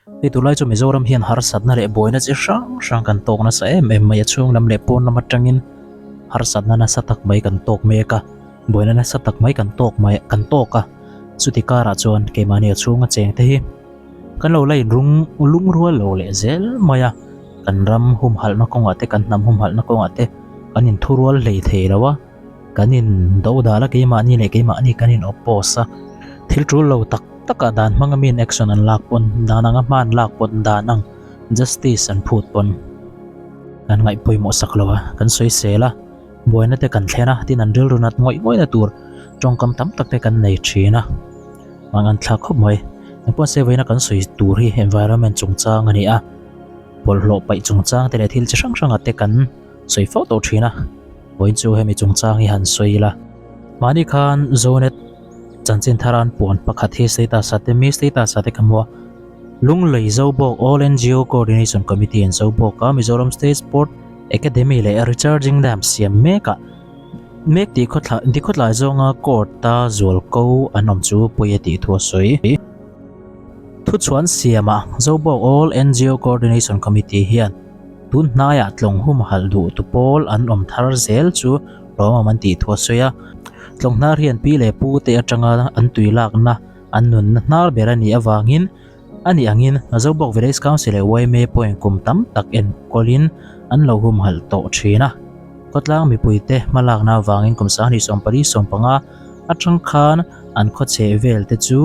Hei tunlai chu Mizoram hian harsatna leh buaina chi hrang hrang kan tawk nasa em em mai a, chhung lam leh pawn lam atangin harsatna nasa tak mai kan tawk mek a, buaina nasa tak mai kan tawk mai kan tawk a, chuti karah chuan keimahni a chhunga cheng te hi kan lo la inrung lungrual lo leh zel mai a, kan ram humhalhna kawngah te kan hnam humhalhna kawngah te kan inthurual hlei thei lo a. Kan in do dal a keimahni leh keimahni kan in oppose a, thil tul lo tak tak ah dan hmang a mi in action an lak pawn dan anga hma an lak pawn dan ang justice an phut pawn kan ngaih pawimawh sak lo a, kan sawi sel a, buaina te kan thlen a, tin an rilru nat ngawih ngawih na tur tawngkam tam tak te kan nei thin a, an an thlak khawp mai. Engpawh se vawiina kan sawi tur hi environment chungchang a ni a, bawlhhlawh paih chungchang te leh thil chi hrang hrang ah te kan sawi fo tawh thin a. Vawiin chu hemi chungchang hi han sawi ila. Mahni khan Zonet chanchin thar an puan pakhat hi status ah te mi status ah te ka hmu a. Lunglei Zobawk All NGO Coordination Committee an Zobawk a, Mizoram State Sport Academy leh Recharging Dam siam mek ah mek tih khawthlai ti khawtlai zawnga court a zualko an awm chu pawi a tih thu a sawi. Thuchhuan siamah Zobawk All NGO Coordination Committee hian Tun hnaiah tlawng humhalh duh tu pawl an awm thar zel chu hlawmawm an tih thu a sawi a. Tlawng hnar hian pi leh pu te atanga an tui lakna an nunna hnar ber a nih avangin a nih angin Zobawk Village Council leh yma pawhin kum tam tak enkawlin an lo humhalh tawh thin a. Khawtlang mipuite hmalakna avangin kum 2014 15 atang khan an khawchheh vel te chu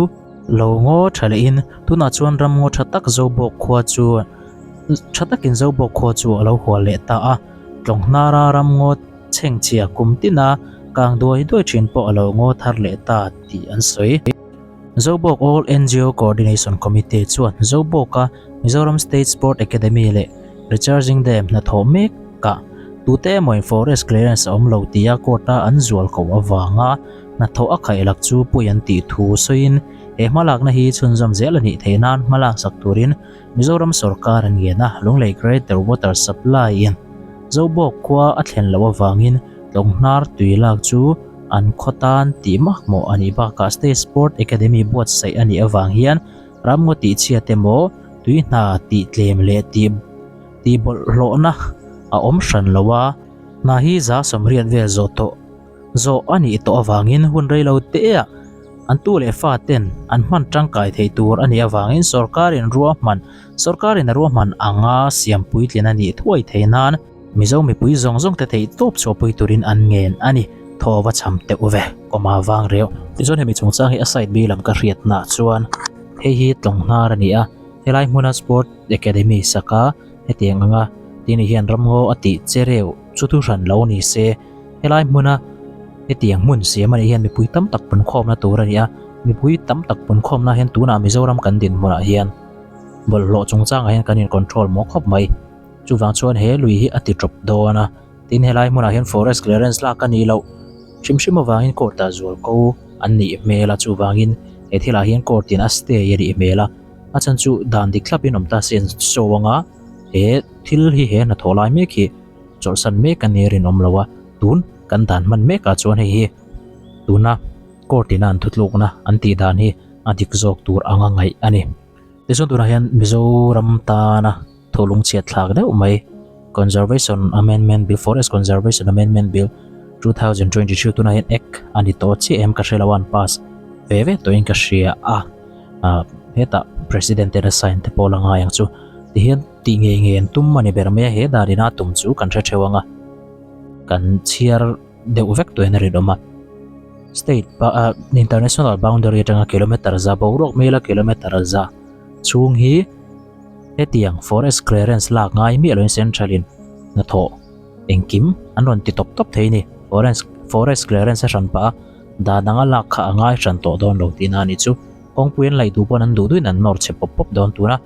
Lo ngaw tha lehin tunah chuan ram ngaw tha tak Zobawk khua chu tha takin Zobawk khua chu a lo hual leh ta a, tlawng hnara ram ngaw chhengchhia kum tina kang duai duai thin pawh a lo ngaw thar leh ta tih an sawi. Zobawk All NGO Coordination Committee chuan Zobawka Mizoram State Sport Academy leh Recharging Dam hnathawh mekah tute emawin forest clearance a awm lo tia court-a an zual koh avanga Hnathawh a khaihlak chu pawi an tih thu sawiin he hmalakna hi chhunzawm zel a nih theih nan hmalak sak turin Mizoram sawrkar an ngen a, Lunglei Greater Water Supply in Zobawk khua a thlen loh avangin Tlawng-hnar tui lak chu an khaw tan tih makmawh a nih bakah State Sport Academy buatsaih a nih avang hian ramngaw tihchhiat emaw tui hna tih tlem leh tih tih bawlhhlawhna a awm hran lo a, hna hi 80% vel zawh tawh. Zawh a nih tawh avangin hun rei lo teah an tu leh fa ten an hman tangkai thei tur a nih avangin sawrkarin ruahman sawrkarin a ruahman anga siam puitlin a nih thuai thei nan Mizo mipui zawng zawng te theih tawp chhuahpui turin an ngen a ni. Thaw va cham teuh ve, kawma vang reuh. Tichuan hemi chungchang hi a side bi lam ka hriatnaah chuan hei hi tlawng hnar a ni a, helai hmuna Sport Academy saka hetiang anga tini hian ramngaw a tih che reuh chu thu hran lo ni se. Helai hmuna hetiang hmun siam a nih hian mipui tam tak punkhawmna tur a ni a, mipui tam tak punkhawmna hian tunah Mizoram kan dinhmunah hian bawlhhlawh chungchangah hian kan in control maw khawp mai. Chuvang chuan he lui hi a ti tawp dawn a, tin helai hmunah hian forest clearance lak a nih loh hrim hrim avangin court ah zual ko an nih hmel a, chuvangin he thilah hian court in a stay a nih hmel a, a chhan chu dan dik thlapin awm ta se an show anga he thil hi he hnathawh lai mek hi. Chawlhsan mek a ni rinawm lo a, tun kan dan hman mekah chuan hei hi tuna court ina an thutlukna an tih dan hi a dik zawk tur anga ngaih a ni. Tichuan tunah hian Mizoram tana thawhlung chhiat thlak deuh mai Conservation Amendment Bill, Forest Conservation Amendment Bill 2022 tunah hian Act a ni tawh chiah em ka hre lo a, an pass ve ve tawhin ka hria a, hetah President ten a sign te pawh la ngai ang chu tihian. Tih ngei ngei an tum a ni ber mai a, he dan ina tum chu kan hre theuh ang a, kan chhiar deuh vek tuahin a rinawm a. State ah international boundary atanga kilometer za boruak mela kilometer za chhung hi hetiang forest clearance lak ngai miah loin central in hnathawh engkim an rawn ti tawp tawp thei a ni. Forest forest clearance a hran pah a, dan anga lak kha a ngai hran tawh dawn lo tihna a nih chu. Kawngpui an laih duh pawn an duh duhin an nawr chhe pawp pawp dawn tuna.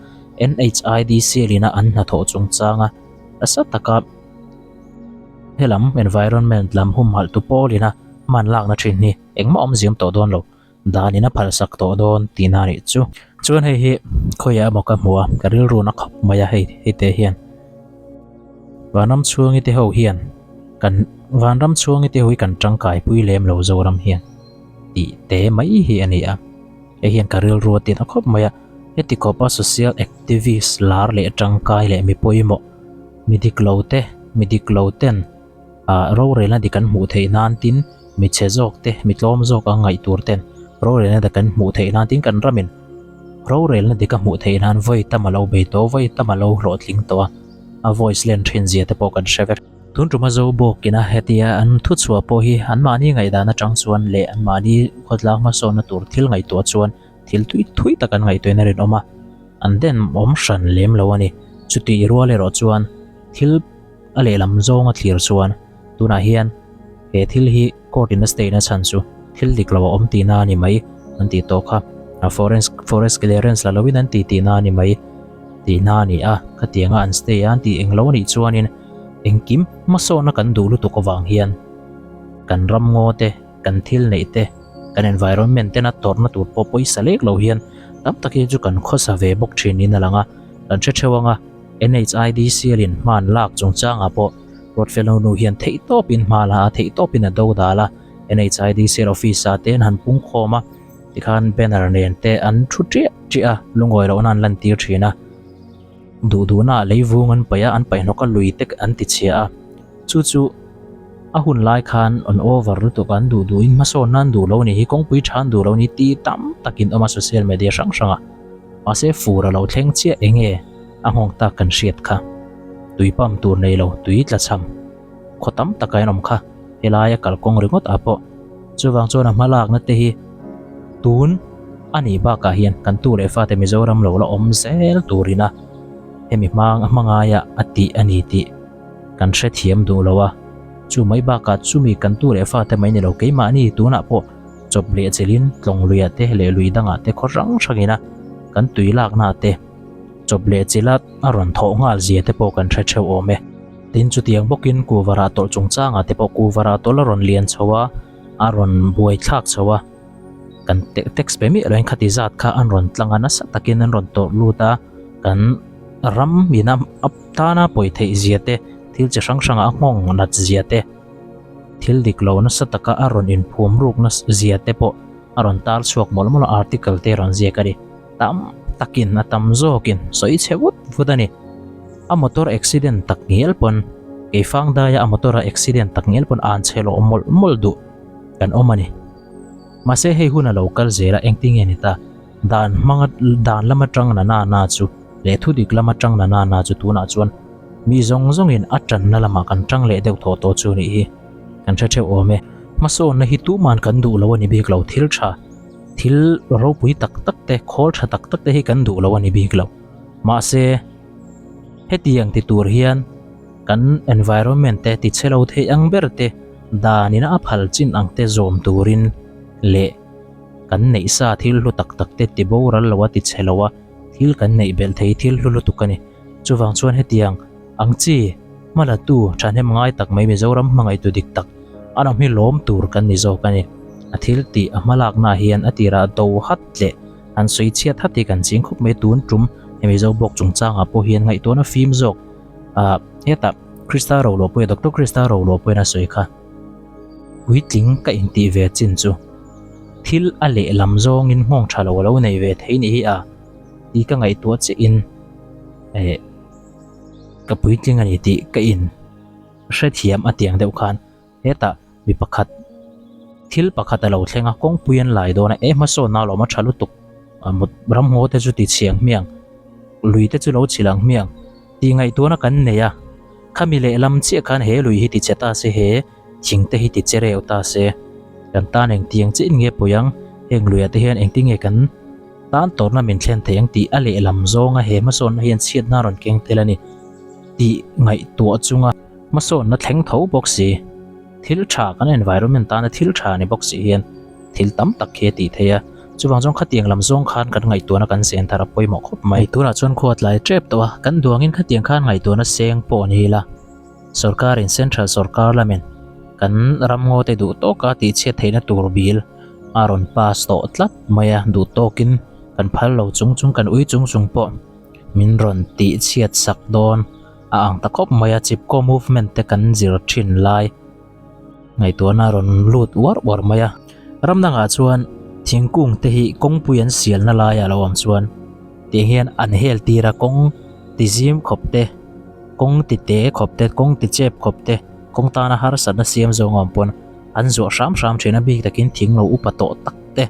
NHIDC lina an hnathawh chungchanga nasa taka helam environment lam humhalh tu pawlina hman lakna thin hi engmah awm ziam tawh dawn lo danin a phalsak tawh dawn tihna a nih chu. Chuan hei hi khawiah emaw ka hmu a, ka rilru na khawp mai a hei hei te hian Vanram chhungi te ho hian kan Vanram chhungi te ho hi kan tangkai pui lem lo Zoram hian tih te mai hi a ni a. Hei hian ka rilru a tina khawp mai a. Heti khawpa social activist lar leh tangkai leh mi pawimawh, mi dik lo te, mi dik lo ten ah rorelna dik an hmuh theih nan tin mi chhe zawk te, mi tlawm zawk ang ngaih tur ten rorelna dik an hmuh theih nan tin kan ramin rorelna dik a hmuh theih nan vawi tam a lo bei tawh, vawi tam a lo hlawhtling tawh a, a voice len thin zia te pawh kan hre vek. Tun tuma zo bawkin a hetia an thuchhuah pawh hi anmahni ngaihdan atang chuan leh anmahni khawtlang hmasawnna tur thil ngaihtuah chuan thil tui thui tak an ngaihtuahin a rinawm a, an den awm hran lem lo a ni. Chutih rual erawh chuan thil a lehlam zawnga thlir chuan tunah hian he thil hi court in a state a chhan chu thil dik lo a awm tihna a ni mai an tih tawh kha. A forest forest clearance la loin an ti tihna a ni mai tihna a ni a, khatianga an stay a an tih englo a nih chuanin engkim hmasawnna kan duh lutuk avang hian kan ramngaw te kan thil neih te, kan environment tena tawrhna tur pawh pawisa lek lo hian tam tak hi chu kan khawsa ve bawk thin niin a lang a, kan hre theuh ang a, NHIDCL in hma an lak chungchangah pawh Rodfellow nu hian theihtawpin hma la a, theihtawpin a do dal a, NHIDCL office ah te an han pung khawm a, tikhan banner nen te an thu ṭiah ṭiah a, lungawi lohna an lantir thin a, duh duhna ah leivung an paih a, an paih hnawk a lui te an ti chhia a. Chu chu a hun lai khan an over lutuk a, an duh duhin hmasawn nan duh lo ni hi, kawngpui tha an duh lo ni tih tam takin awm a social media hrang hrang ah. Mahse fur a lo thleng chiah eng nge a nghawng tak kan hriat kha. Tui pump tur nei lo, tui tla cham khaw tam taka in awm kha helai a kalkawng ringawt ah pawh. Chuvang chuan a hma lakna te hi tun a nih bakah hian kan tu leh fate Mizoram lo la awm zel turin a hemi hmang a hma ngaia a tih a ni tih kan hrethiam duh lo a, chu mai bakah chumi kan tu leh fate mai ni lo keimahni tunah pawh chawp leh chelin tlawng luiah te leh lui dangah te khaw hrang hrangin a kan tui lakna te chawp leh chila a rawn thawh nghal zia te pawh kan hre theuh awm e. Tin chutiang bawkin kuvarah tawlh chungchangah te pawh kuvarah tawlh a rawn lian chho a, a rawn buai thlak chho a, kan tax pe miah loin khati zat kha an rawn tlang a nasa takin an rawn tawrh lut a kan ram ina a tana pawi theih zia te thil chi hrang hrangah a nghawng nat zia te thil dik lo nasa taka a rawn inphum ruk na zia te pawh a rawn tar chhuak mawlh mawlh a article te a rawn ziak a ni tam takin a tam zawkin sawi chhe vut vut a ni a motor accident tak ngial pawn keifang daia a motor a accident tak ngial pawn an chhe lawh mawlh mawlh duh kan awm a ni. Mahse hei hun a lo kal zel a, engtin nge ni ta? Dan hmanga dan lam atang na na na chu leh thu dik lam atang na na na chu tunah chuan mi zawng zawngin a tanna lamah kan tang leh deuh thawh tawh chu nih hi kan hre theuh awm e. Hmasawnna hi tuman kan duh lo a ni bik lo, thil tha, thil ropui tak tak te, khawl tha tak tak te hi kan duh lo a ni bik lo. Mahse hetiang ti tur hian kan environment te ti chhe lo theih ang ber te, Danin a phal chin ang te zawm turin leh kan neih sa thil hlu tak tak te ti boral lo a ti chhe lo a, thil kan neih belh thei thil hlu lutuk a ni. Chuvang chuan hetiang ang chi hmalatu thahnem ngai tak mai Mizoram hmangaihtu dik tak a ram hi lawm tur kan ni zawk a ni. A thil tih a hmalaknaah hian a tirah do hat leh han sawi chhiat hat hi kan ching khawp mai tun tum he Mizo bawk chungchangah pawh hian ngaihtuahna fim zawk ah hetah Krista Roluahpuia Doctor Krista Roluahpuia'n a sawi kha puitling ka intih ve chin chu thil a lehlam zawngin nghawng tha lo a lo nei ve thei ni hi a tih ka ngaihtuah chiahin eh ka puitling a ni tih ka in hrethiam a tiang deuh khan Hetah mi pakhat thil pakhat a lo thleng a, kawngpui an lai dawn a, e hmasawnna a lawm a tha lutuk, ramngaw te chu ti chhiang hmiang, lui te chu lo chhilh ang hmiang tih ngaihtuahna kan nei a, khami lehlam chiah khan he lui hi ti che ta se, he thing te hi ti che reuh ta se, kan tan engtiang chiah in nge pawi ang, heng luiah te hian engtin nge kan tan tawrhna min thlen thei ang tih a lehlam zawnga he hmasawnna hian chhiatna a rawn keng tel a ni tih ngaihtuah chunga. Hmasawnna thleng tho bawk si, thil tha kan environment tana thil tha ni bawk si hian thil tam tak khi a tih theih a, chuvang chuan khatiang lam zawng khan kan ngaihtuahna kan zen thar a pawimawh khawp mai. Tunah chuan khua tlai tep tawh a, kan duangin khatiang khan ngaihtuahna seng pawh ni ila, sorkarin central sorkar lamin kan ramngaw te duh tawka tihchhiat theihna tur bill a rawn pass tawh tlat mai a, duh tawkin kan phal lo chung chung kan ui chung chung pawh min rawn tihchhiat sak dawn. A ang ta khawp mai a, Chipko movement te kan zir thin lai ngaihtuahna a rawn lut uar uar mai a. Ram dangah chuan thingkung te hi kawngpui an sialna laiah a lo awm chuan Tiang hian an hel tir a kawng ti zim khawp te, kawng ti te khawp te, kawng ti chep khawp te, kawng tana harsatna siam zawng a awm pawn an zuah hram hram thin a bik takin thing lo upa tawh tak te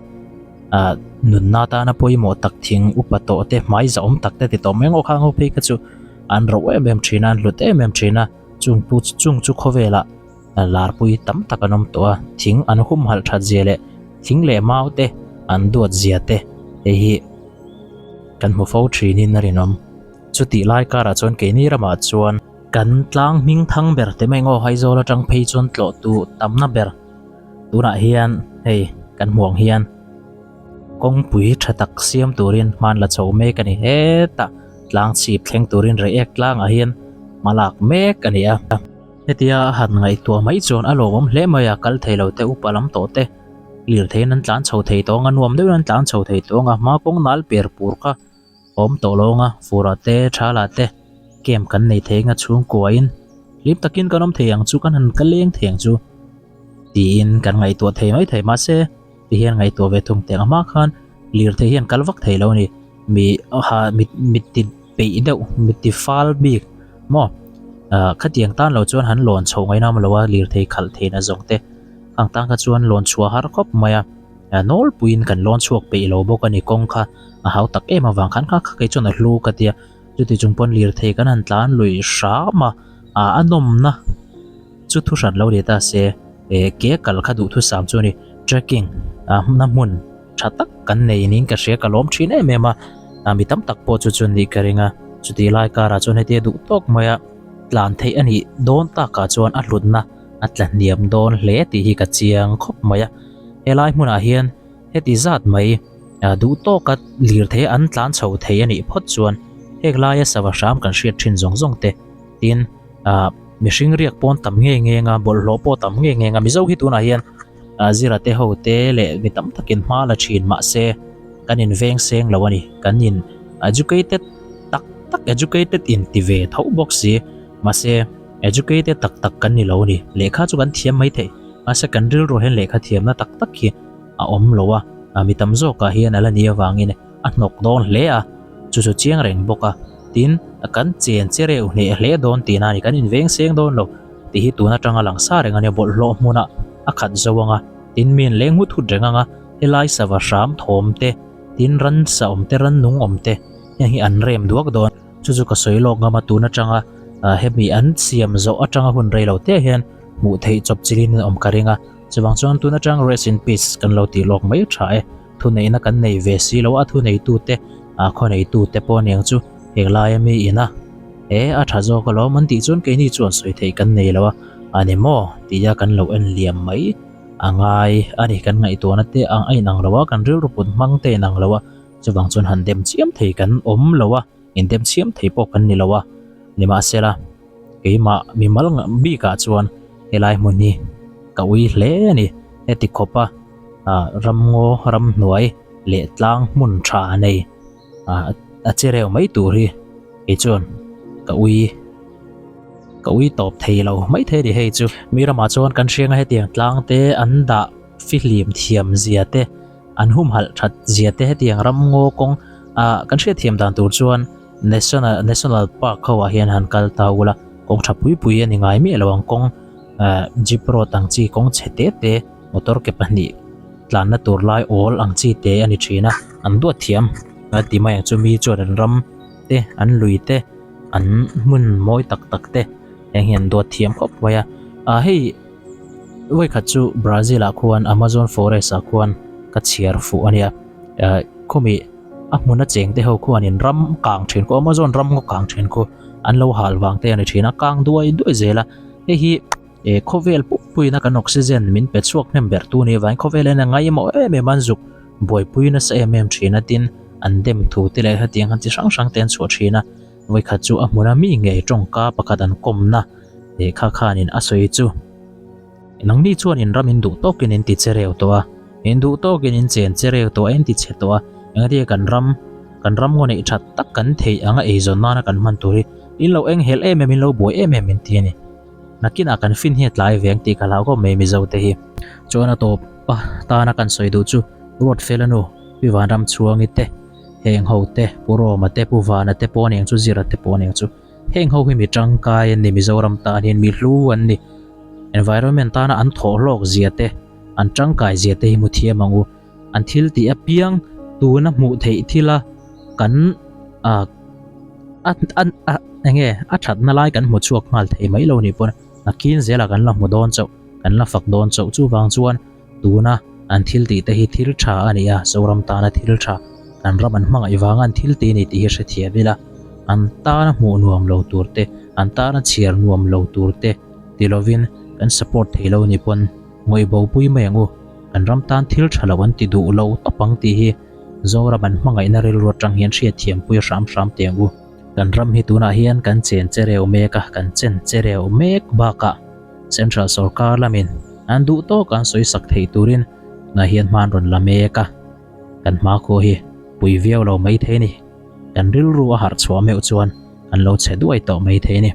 ah nunna tana pawimawh tak thing upa tawh te hmai zahawm tak te ti tawh mai ang aw khang ho phei kha chu an rauh em em thin a an hlut em em thin a chung pu chung chu khawvelah larpui tam tak an awm tawh a thing an humhalh that zia leh thing leh mau te an duat zia te hei hi kan hmu fo thinin a rinawm. Chutih lai karah chuan keini ramah chuan kan tlang hming thang ber te mai ngaw Aizawl atang phei chuan tlawh tu tamna ber tunah hian hei kan hmuh ang hian kawngpui tha tak siam turin hman la chho mek a ni hetah tlang chhip thleng turin reiek tlangah hian hma lak mek a ni a. Hetia a han ngaihtuah mai chuan a lawmawm hle mai a, kal thei lo te upa lam tawh te lirtheiin an tlan chho thei tawng a, nuam deuhin an tlan chho thei tawng a, hma kawng nal per pur kha awm tawh lo ang a, furah te thalah te camp kan nei thei ang a chhungkuain hlim takin kan awm thei ang chu kan han ka leng thei ang chu tiin kan ngaihtuah thei mai thei mahse ti hian ngaihtuah ve thung teh ang hma khan lirthei hian kal vak thei lo a ni mi ha mit mit ti peih deuh mit ti fal bik maw ah khatiang tan lo chuan han lawn chhoh ngaih na lo a lirthei khalh theih na zawng te ang tan kha chuan lawn chhuah har khawp mai a ah nawlpuiin kan lawn chhuak peih lo bawk a ni kawng kha a hau tak em avang khan kha kha kei chuan a hlu ka tia chuti chung pawn lirthei kan han tlan lui hram a ah a nawmna chu thu hran lo ni ta se eh ke kal kha duhthusam chu a ni trekking ah na hmun tha tak kan nei niin ka hria ka lawm thin em em a ah mi tam tak pawh chu chu nih ka ring a chutih lai karah chuan hetia duh tawk mai a tlan theih a nih dawn takah chuan a hlutna a tla hniam dawn hle tih hi ka chiang khawp mai a helai hmunah hian heti zat mai ah duh tawka lirthei an tlan chho thei a nih phawt chuan heng laia sava hram kan hriat thin zawng zawng te tin ah mihring riak pawn tam nge nge anga bawlhhlawh pawh tam nge nge anga mizo hi tunah hian ah zira te ho te leh mi tam takin hma la thin mahse kan in veng seng lo a ni kan in educated tak tak educated in ti ve tho bawk si mahse educated tak tak kan ni lo a ni lehkha chu kan thiam mai thei mahse kan rilru hian lehkha thiamna tak tak hi a awm lo a ah mi tam zawkah hian a la ni avangin a hnawk dawn hle a chu chu chiang reng bawk a tin kan chen che reuh hneh hle dawn tihna a ni kan inveng seng dawn lo tih hi tun atanga lang sa reng a nia bawlhhlawh hmunah a khat zo ang a tin mi an leng hut hut reng ang a helai sava hram thawm te tin ransa awm te rannung awm te heng hi an rem duak dawn chu chu ka sawi lawk ngam a tun atanga ah hemi an siam zawh atanga hun rei lo te hian hmuh theih chawp chilhin an awm ka ring a chuvang chuan tun atang rest in peace kan lo tih lawk mai tha e. Thuneihna kan nei ve si lo a, thuneitute ah khawneitute pawh aniang chu heng laia mi ina he a tha zawk alawm an tih chuan keini chuan sawi theih kan nei lo a, a ni maw tia kan lo en liam mai a ngai a ni. Kan ngaihtuahna te ang a inang lo a, kan rilru put hmang te a inang lo a, chuvang chuan han dem chiam thei kan awm lo a, indem chiam thei pawh kan ni lo a, nimahsela keimah mimal bikah chuan helai hmun hi ka ui hle a ni. Heti khawpa ah ramngaw ramhnuai leh tlang hmun tha nei ah a che reuh mai tur hi kei chuan ka ui ka ui tawp thei lo mai thei a ni hei chu. Mi ramah chuan kan hrianga hetiang tlang te an dah fihlim thiam zia te an humhalh that zia te hetiang ramngaw kawng ah kan hriat thiam dan tur chuan national national park ho ah hian han kal ta ula kawng tha pui pui a ni ngai miah lo ang kawng ah jeep road ang chi kawng chhe te te motor ke pahnih tlanna tur lai awl ang chi te a ni thin a an duat thiam a ti mai ang chu mi chuan an ram te an lui te an hmun mawi tak tak te heng hi an duat thiam khawp mai a ah hei. Vawikhat chu Brazil ah khuan Amazon forest ah khuan ka chhiar fuh a nia eh khawmi a hmun a cheng te ho khuanin ram kang thin khu Amazon ram ngaw kang thin khu an lo hal vang te a ni thin a kang duai duai zel a hei hi eh khawvel pumpuiin a kan oxygen min pe chhuak hnem ber tu ni avangin khawvel hian a ngaimawh em em a an zuk buaipui nasa em em thin a tin an dem thu te leh hetiang han chi hrang hrang te an chhuah thin a vawikhat chu a hmun a mi ngei tawngka pakhat an kawmna. Lehkha khanin a sawi chu, Nangni chuan in ram in duh tawkin in ti che reu tawh a, in duh tawkin in chen che reu tawh a, in ti chhe tawh a, engati kan ram, kan ram ngaw neih that tak kan theih anga eizawn nana kan hman tur hi in lo enghelh em em, in lo buai em em min ti a ni. Nakinah kan fin hi a tlai ve ang tih ka hlau khawp mai Mizo te hi. Chuan a tawp a tana kan sawi duh chu Ruatfela nu, Pi Vanramchhuangi te. Heng ho te, Pu Roma te, Pu Vana te pawh aniang chu, Zira te pawh aniang chu. Heng ho hi mi tangkai an ni, Mizoram tan hian mi hlu an ni. Environment tana an thawh hlawk zia te, an tangkai zia te hi hmu thiam ang u. An thil tih apiang tuna hmuh theih thila kan ah a a enge a thatna lai kan hmu chhuak nghal thei mai lo nih pawn nakin zelah kan la hmu dawn chauh, kan la fak dawn chauh. Chuvang chuan tuna an thil tih te hi thil tha a ni a, Zoram tana thil tha, kan ram an hmangaih vanga an thil tih a ni tih hi hrethiam ila, an tana hmuh nuam lo tur te, an tana chhiar nuam lo tur te ti lovin kan support thei lo ni pawn ngawih bo pui mai ang u, kan ram tan thil tha lo an ti duh lo tawp ang tih hi Zoram an hmangaihna rilru atang hian hriatthiam pui hram hram teh ang u. Kan ram hi tunah hian kan chen che reu mek a, kan chen che reu mek bakah Central sorkar lamin an duh tawk an sawi sak theih turin tunah hian hma an rawn la mek a, kan hmakhua hi pui viau lo mai thei a ni. Kan rilru a harh chhuah meuh chuan kan lo chhe duai tawh mai thei a ni.